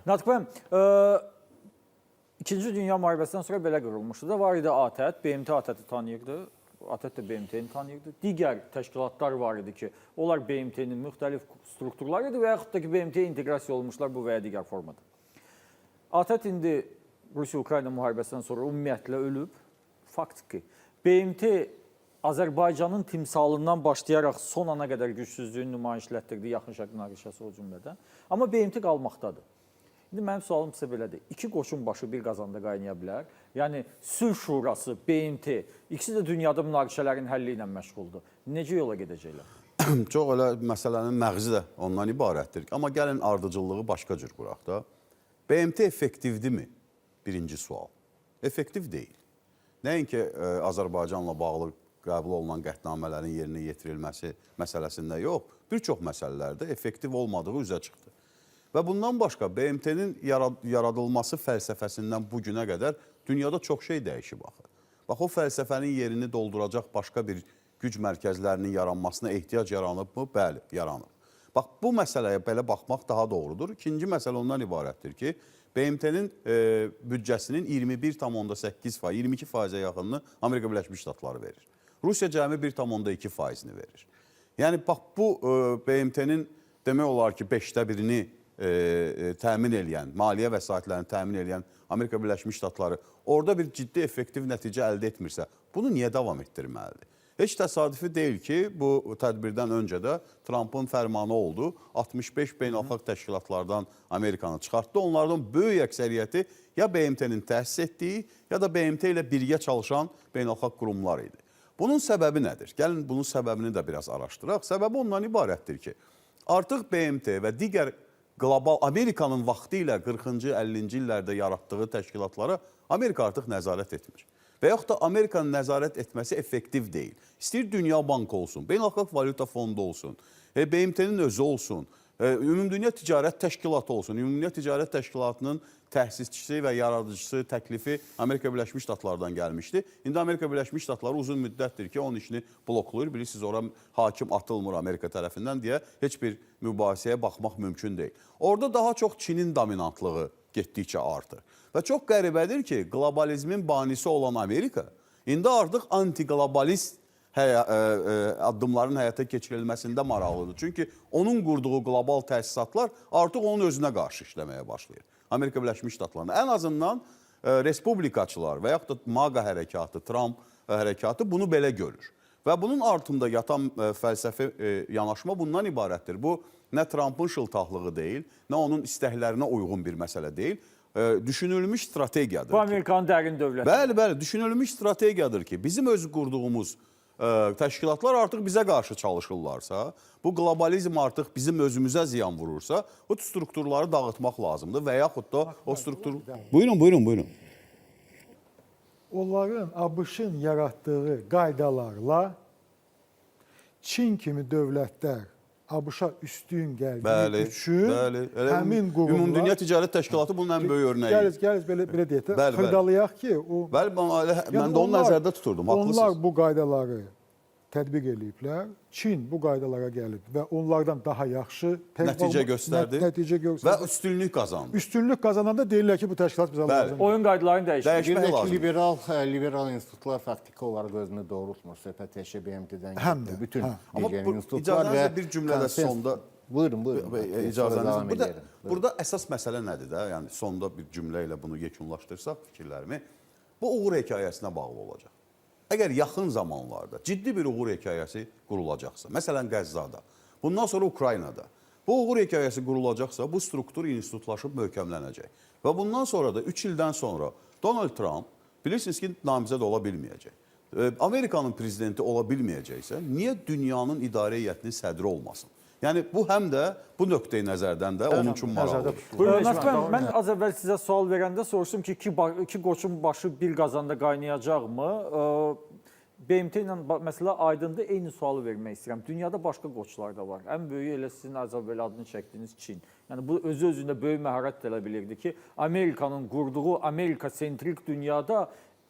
Natiq bəy, İkinci Dünya müharibəsindən sonra belə qurulmuşdu da. Var idi ATƏT, BMT ATƏT-i tanıyırdı. ATƏT də BMT-ni tanıyırdı. Digər təşkilatlar var idi ki, onlar BMT-nin müxtəlif strukturları idi və yaxud da ki, BMT-yə inteqrasiya olmuşlar bu və ya digər formada. ATƏT indi Rusiya-Ukrayna müharibəsindən sonra ümumiyyətlə ölüb. Faktiki. BMT Azərbaycanın timsalından başlayaraq son ana qədər gücsüzlüyünü nümayiş etdirdi, Yaxın Şərq münaqişəsi o cümlədən. Amma BMT qalmaqdadır. İndi mənim sualım sizə belədir. İki qoçun başı bir qazanda qaynaya bilər. Yəni Sülh Şurası, BMT, ikisi də dünyada münaqişələrin həlli ilə məşğuldur. Necə yola gedəcəklər? Çox elə məsələnin məğzi də ondan ibarətdir. Amma gəlin ardıcıllığı başqa cür quraq da. BMT effektivdirmi? Birinci sual. Effektiv deyil. Nəinki Azərbaycanla bağlı qəbul olunan qətnamələrin yerinə yetirilməsi məsələsində yox, bir çox məsələlərdə effektiv olmadığı üzə çıxdı. Və bundan başqa BMT-nin yaradılması fəlsəfəsindən bu günə qədər dünyada çox şey dəyişib axı. Bax o fəlsəfənin yerini dolduracaq başqa bir güc mərkəzlərinin yaranmasına ehtiyac yaranıbmı? Bəli, yaranıb. Bax bu məsələyə belə baxmaq daha doğrudur. İkinci məsələ ondan ibarətdir ki, BMT-nin büdcəsinin 21,8%, 22%-ə yaxınını Amerika Birləşmiş Ştatları verir. Rusiya cəmi 1,2%-ni verir. Yəni bax bu BMT-nin demək olar ki, 5də birini təmin eləyən, maliyyə vəsaitlərini təmin eləyən Amerika Birləşmiş Ştatları orada bir ciddi effektiv nəticə əldə etmirsə, bunu niyə davam etdirməlidir? Heç təsadüfi deyil ki, bu tədbirdən öncə də Trampın fərmanı oldu. 65 beynəlxalq təşkilatlardan Amerikanı çıxartdı. Onlardan böyük əksəriyyəti ya BMT-nin təsis etdiyi, ya da BMT ilə birgə çalışan beynəlxalq qurumlar idi. Bunun səbəbi nədir? Gəlin bunun səbəbini də biraz araşdıraq. Səbəbi ondan ibarətdir ki, artıq BMT və digər qlobal Amerikanın vaxtı ilə 40-cı, 50-ci illərdə yaratdığı təşkilatlara Amerika artıq nəzarət etmir. Və yaxud da Amerikanın nəzarət etməsi effektiv deyil. İstəyir Dünya Bankı olsun, Beynəlxalq Valyuta Fondu olsun, BMT-nin özü olsun, Ümumdünya Ticarət Təşkilatı olsun. Ümumdünya Ticarət Təşkilatının təsisçisi və yaradıcısı, təklifi Amerika Birləşmiş Ştatlardan gəlmişdi. İndi Amerika Birləşmiş Ştatları uzun müddətdir ki, onun işini bloklayır. Bilirsiniz, ora hakim atılmır Amerika tərəfindən deyə heç bir mübahisəyə baxmaq mümkün deyil. Orada daha çox Çinin dominantlığı getdikcə artır. Və çox qəribədir ki, qlobalizmin banisi olan Amerika indi artıq anti-qlobalist addımların həyata keçirilməsində maraqlıdır. Çünki onun qurduğu qlobal təsisatlar artıq onun özünə qarşı işləməyə başlayır. Amerika Birləşmiş Ştatlarına. Ən azından respublikaçılar və yaxud da MAGA hərəkatı, Trump hərəkatı bunu belə görür. Və bunun altında yatan fəlsəfi yanaşma bundan ibarətdir. Bu nə Trumpın şıltaqlığı deyil, nə onun istəklərinə uyğun bir məsələ deyil. Düşünülmüş strategiyadır. Bu Amerikanın dərin dövləti. Bəli, bəli, düşünülmüş strategiyadır ki, bizim öz qurduğumuz təşkilatlar artıq bizə qarşı çalışırlarsa, bu qlobalizm artıq bizim özümüzə ziyan vurursa, o strukturları dağıtmaq lazımdır və yaxud da o struktur... Buyurun, buyurun, buyurun. Onların ABŞ-ın yaratdığı qaydalarla Çin kimi dövlətlər ABŞ-a üstün gəldiyi Bəli, üçün bəli. Elə həmin qurumlar... Ümumdünya Ticarət Təşkilatı bunun ən böyük örnəyi. Gəliz, belə deyək də, Bəli, bəli. xırdalayaq ki, o... Bəli, mən də onu nəzərdə tuturdum, haqlısınız. Onlar bu qaydaları tətbiq eləyiblər. Çin bu qaydalara gəlib və onlardan daha yaxşı Nəticə göstərdi. Nəticə göstərdi. Və üstünlük qazandı. Üstünlük qazananda deyirlər ki, bu təşkilat bizə lazım. Oyun qaydalarını dəyişmək. Dəyişmək Bir də ki, lazımdır. liberal institutlar faktiki olaraq özünü doğrultmur. Söhbət təkcə BMT-dən Həm də, getmir. Bütün hə. Amma digər bu, institutlar və icazənizlə bir cümlədə sonda Buyurun, buyurun. İcazənizlə. Burada əsas məsələ nədir də? Yəni sonda bir cümlə ilə bunu yekunlaşdırsaq fikirlərimi, bu uğur hekayəsinə bağlı olacaq. Əgər yaxın zamanlarda ciddi bir uğur hekayəsi qurulacaqsa, məsələn Qəzzada, bundan sonra Ukraynada, bu uğur hekayəsi qurulacaqsa, bu struktur institutlaşıb möhkəmlənəcək. Və bundan sonra da 3 ildən sonra Donald Trump bilirsiniz ki, namizəd ola bilməyəcək. Amerikanın prezidenti ola bilməyəcəksə, niyə dünyanın idarə heyətinin sədri olmasın? Yəni bu həm də bu nöqteyi nəzərdən də onun üçün maraqlıdır. Buyurun, Natiq bəy, mən az əvvəl sizə sual verəndə soruşdum ki, iki qoçun başı bir qazanda qaynayacaqmı? BMT ilə məsələ aydındır, eyni sualı vermək istəyirəm. Dünyada başqa qoçlar da var. Ən böyüyü elə sizin az əvvəl adını çəkdiyiniz Çin. Yəni bu özü özündə böyük məharət tələb eləyirdi ki, Amerikanın qurduğu Amerika sentrik dünyada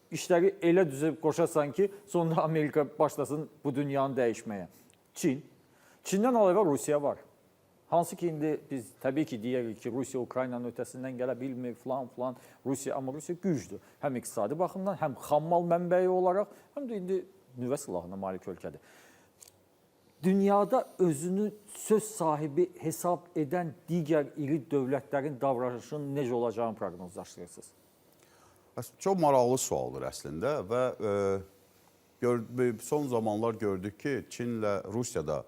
işləri elə düzəb qoşasan ki, sonunda Amerika başlasın bu dünyanı dəyişməyə. Çin. Çindən əlavə Rusiya var. Hansı ki indi biz təbii ki deyirik ki, Rusiya Ukraynanın ötəsindən gələ bilmir filan filan. Rusiya, amma Rusiya gücdür. Həm iqtisadi baxımdan, həm xammal mənbəyi olaraq, həm də indi nüvə silahına malik ölkədir. Dünyada özünü söz sahibi hesab edən digər iri dövlətlərin davranışının necə olacağını proqnozlaşdırırsınız? Çox maraqlı sualdır əslində və son zamanlar gördük ki, Çinlə Rusiya da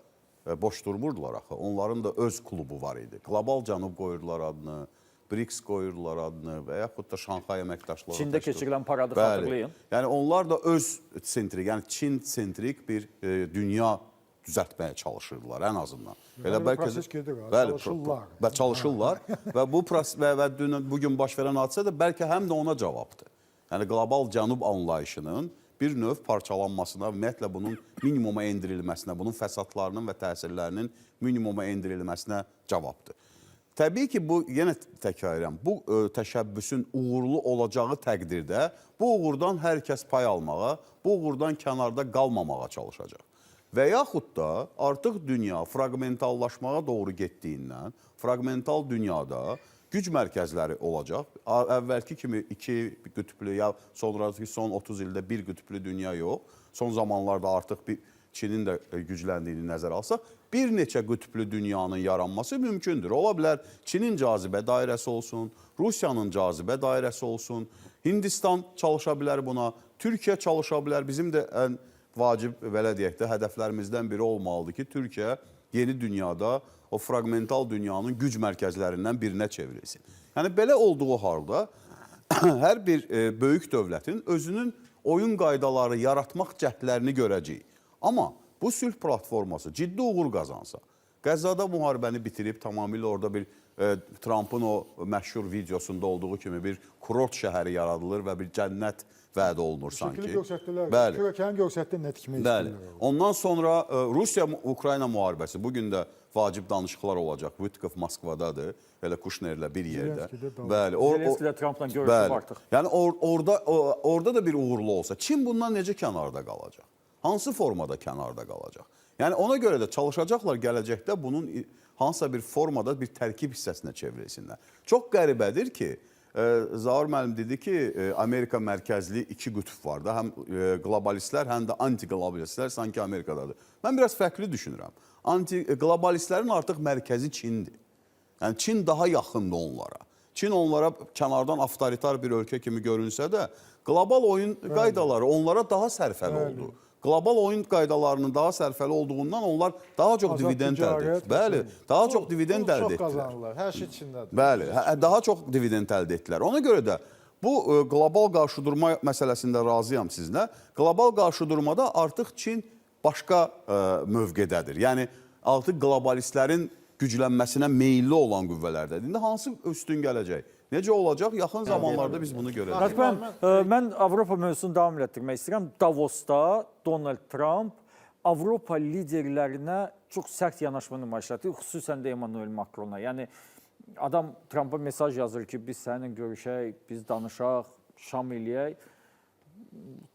boş durmurdular axı. Onların da öz klubu var idi. Qlobal Cənub qoyurdular adını, BRICS qoyurdular adını və yaxud da Şanxay əməkdaşlığı. Çində keçirilən paradı xatırlayın. Yəni onlar da öz sentrik, yəni Çin sentrik bir dünya düzəltməyə çalışırdılar ən azından. Elə bəlkə proses gedir, bəli, çalışırlar. Və çalışırlar və bu proses və dünən bu gün baş verən hadisə də bəlkə həm də ona cavabdır. Yəni qlobal cənub anlayışının bir növ parçalanmasına, ümumiyyətlə bunun minimuma endirilməsinə, bunun fəsadlarının və təsirlərinin minimuma endirilməsinə cavabdır. Təbii ki, bu yenə təkrar edirəm, bu təşəbbüsün uğurlu olacağı təqdirdə bu uğurdan hər kəs pay almağa, bu uğurdan kənarda qalmamağa çalışacaq. Və yaxud da artıq dünya fraqmentallaşmağa doğru getdiyindən, fraqmental dünyada güc mərkəzləri olacaq. Əvvəlki kimi iki qütblü ya sonraki son 30 ildə bir qütblü dünya yox. Son zamanlarda artıq bir Çinin də gücləndiyini nəzərə alsaq, bir neçə qütblü dünyanın yaranması mümkündür. Ola bilər Çinin cazibə dairəsi olsun, Rusiyanın cazibə dairəsi olsun, Hindistan çalışa bilər buna, Türkiyə çalışa bilər. Bizim də ən vacib, belə deyək də, hədəflərimizdən biri olmalıdır ki, Türkiyə yeni dünyada o fraqmental dünyanın güc mərkəzlərindən birinə çevrilsin. Yəni belə olduğu halda hər bir böyük dövlətin özünün oyun qaydaları yaratmaq cəhdlərini görəcəyik. Amma bu sülh platforması ciddi uğur qazansa, Qəzzada müharibəni bitirib tamamilə orada bir Trumpın o məşhur videosunda olduğu kimi bir kurort şəhəri yaradılır və bir cənnət vəd olunur sanki. Şəkili göstərdilər. Bəli. Kürəkəni göstərdi, nə tikmək istəyirlər. Ondan sonra Rusiya-Ukrayna müharibəsi bu gün də vacib danışıqlar olacaq. Vitkov Moskvadadır, elə Kuşnerlə bir yerdə. Bəli, Zelenski də Trumpla görüşüb artıq. Yəni orada da bir uğurlu olsa, Çin bundan necə kənarda qalacaq? Hansı formada kənarda qalacaq? Yəni ona görə də çalışacaqlar gələcəkdə bunun hansısa bir formada bir tərkib hissəsinə çevrilsinlər. Çox qəribədir ki, Zaur müəllim dedi ki, Amerika mərkəzli iki qütb var da, həm qlobalistlər, həm də anti-qlobalistlər sanki Amerikadadır. Mən biraz fərqli düşünürəm. Anti-qlobalistlərin artıq mərkəzi Çindir. Yəni Çin daha yaxındır onlara. Çin onlara kənardan avtoritar bir ölkə kimi görünsə də, qlobal oyun qaydaları onlara daha sərfəli oldu. Qlobal oyun qaydalarının daha sərfəli olduğundan onlar daha çox dividend əldə etdilər. Bəli, daha çox dividend əldə etdilər. Çox qazanırlar. Hər şey Çindədir. Bəli, daha çox dividend əldə etdilər. Ona görə də bu qlobal qarşıdurma məsələsində razıyam sizinlə. Qlobal qarşıdurmada artıq Çin başqa mövqedədir. Yəni artıq qlobalistlərin güclənməsinə meyilli olan qüvvələrdədir. İndi hansı üstün gələcək? Necə olacaq? Yaxın zamanlarda biz bunu görəcəyik. Rəqbəm, mən Avropa mövzusunu davam etdirmək istəyirəm. Davosda Donald Trump Avropa liderlərinə çox sərt yanaşma nümayiş etdi, xüsusən də Emmanuel Macrona. Yəni adam Trumpa mesaj yazır ki, biz səninlə görüşək, biz danışaq, şam eləyək.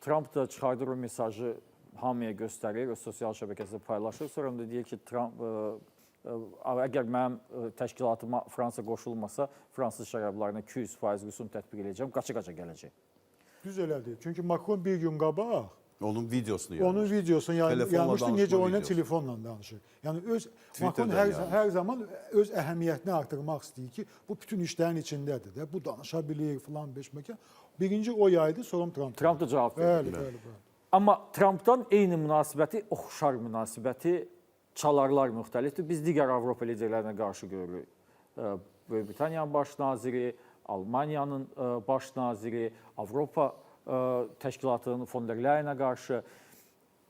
Trump da çıxardır o mesajı hamıya göstərir, öz sosial şəbəkəsində paylaşır. Sonra da deyir ki, Trump əgər mənim təşkilatıma Fransa qoşulmasa, fransız şərablarına 200% rüsum tətbiq edəcəm, qaça-qaça gələcək. Düz elədi. Çünki Macron bir gün qabaq onun videosunu yaymışdı. Onun videosunu yaymışdı, necə oynayan telefonla danışır. Yəni öz Macron hər zaman öz əhəmiyyətini artırmaq istəyir ki, bu bütün işlərin içindədir də. Bu danışa bilir filan beşməkan. Birinci o yaydı, sonra Trump. Trump da cavab verdi. Bəli, bəli, bəli. Amma Trumpdan eyni münasibəti, oxşar münasibəti çalarlar müxtəlifdir. Biz digər Avropa liderlərinə qarşı görürük. Böyük Britaniyanın baş naziri, Almaniyanın baş naziri, Avropa təşkilatının von der Leyenə qarşı.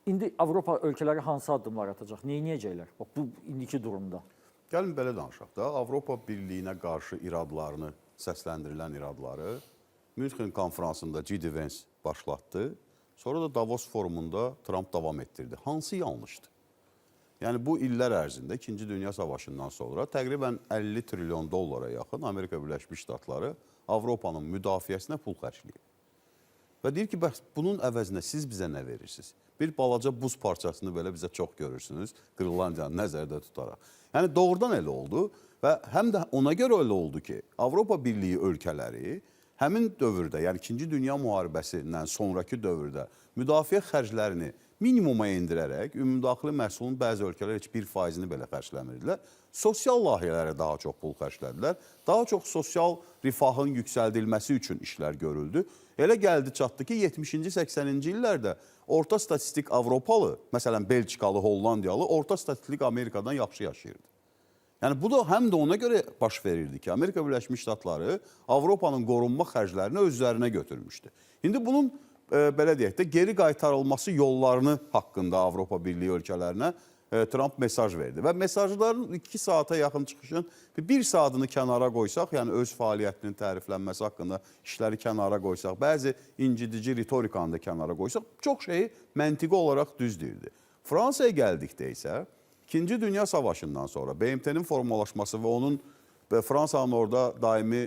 İndi Avropa ölkələri hansı addımlar atacaq? Nə edəcəklər? Bax, bu indiki durumda. Gəlin belə danışaq da. Avropa Birliyinə qarşı iradlarını, səsləndirilən iradları Münxen konfransında J.D. Vance başlatdı. Sonra da Davos forumunda Trump davam etdirdi. Hansı yanlışdır? Yəni bu illər ərzində İkinci Dünya Savaşından sonra təqribən 50 trilyon dollara yaxın Amerika Birləşmiş Ştatları Avropanın müdafiəsinə pul xərcləyib. Və deyir ki, bəs bunun əvəzinə siz bizə nə verirsiniz? Bir balaca buz parçasını belə bizə çox görürsünüz, Qrenlandiyanı nəzərdə tutaraq. Yəni doğrudan elə oldu və həm də ona görə elə oldu ki, Avropa Birliyi ölkələri həmin dövrdə, yəni İkinci Dünya müharibəsindən sonrakı dövrdə müdafiə xərclərini minimuma endirərək ümumdaxili məhsulun bəzi ölkələr heç 1%-ni belə xərcləmirdilər. Sosial layihələrə daha çox pul xərclədilər. Daha çox sosial rifahın yüksəldilməsi üçün işlər görüldü. Elə gəldi çatdı ki, 70-ci, 80-ci illərdə orta statistik Avropalı, məsələn Belçikalı, Hollandiyalı orta statistik Amerikadan yaxşı yaşayırdı. Yəni bu da həm də ona görə baş verirdi ki, Amerika Birləşmiş Ştatları Avropanın qorunma xərclərini öz üzərinə götürmüşdü. İndi bunun belə deyək də geri qaytarılması yollarını haqqında Avropa Birliyi ölkələrinə Tramp mesaj verdi və mesajların 2 saata yaxın çıxışın 1 saatını kənara qoysaq, yəni öz fəaliyyətinin təriflənməsi haqqında işləri kənara qoysaq, bəzi incidici ritorikanı da kənara qoysaq, çox şeyi məntiqi olaraq düz deyirdi. Fransaya gəldikdə isə İkinci Dünya Savaşından sonra BMT-nin formalaşması və onun və Fransanın orada daimi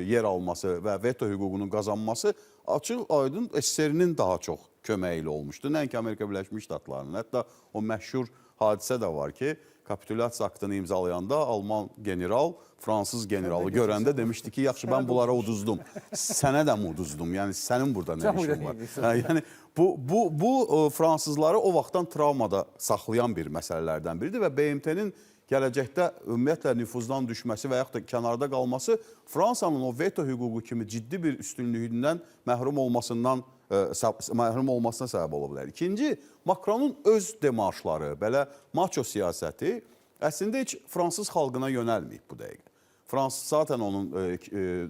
yer alması və veto hüququnun qazanması açıq aydın SSR-nin daha çox köməyi ilə olmuşdu. Nəinki Amerika Birləşmiş Ştatlarının. Hətta o məşhur hadisə də var ki, kapitulyasiya aktını imzalayanda Alman general Fransız generalı görəndə demişdi ki, yaxşı mən bunlara uduzdum. Sənə də mi uduzdum? Yəni sənin burada nə işin var? Yəni bu fransızları o vaxtdan travmada saxlayan bir məsələlərdən biridir və BMT-nin gələcəkdə ümumiyyətlə nüfuzdan düşməsi və yaxud da kənarda qalması Fransanın o veto hüququ kimi ciddi bir üstünlüyündən məhrum olmasından məhrum olmasına səbəb ola bilər. İkinci, Macronun öz demarşları, belə maço siyasəti əslində heç fransız xalqına yönəlməyib bu dəqiqə. Fransız zaten onun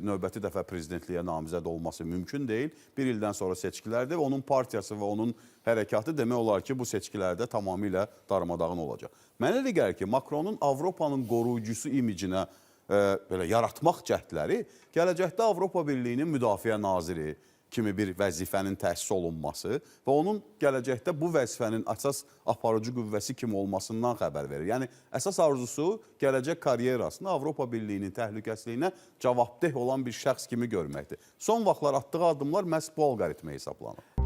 növbəti dəfə prezidentliyə namizəd olması mümkün deyil. Bir ildən sonra seçkilərdir və onun partiyası və onun hərəkatı demək olar ki, bu seçkilərdə tamamilə darmadağın olacaq. Mənə elə gəlir ki, Macronun Avropanın qoruyucusu imicinə belə yaratmaq cəhdləri gələcəkdə Avropa Birliyinin müdafiə naziri kimi bir vəzifənin təsis olunması və onun gələcəkdə bu vəzifənin əsas aparıcı qüvvəsi kimi olmasından xəbər verir. Yəni əsas arzusu gələcək karyerasını Avropa Birliyinin təhlükəsizliyinə cavabdeh olan bir şəxs kimi görməkdir. Son vaxtlar atdığı addımlar məhz bu alqoritmə hesablanır.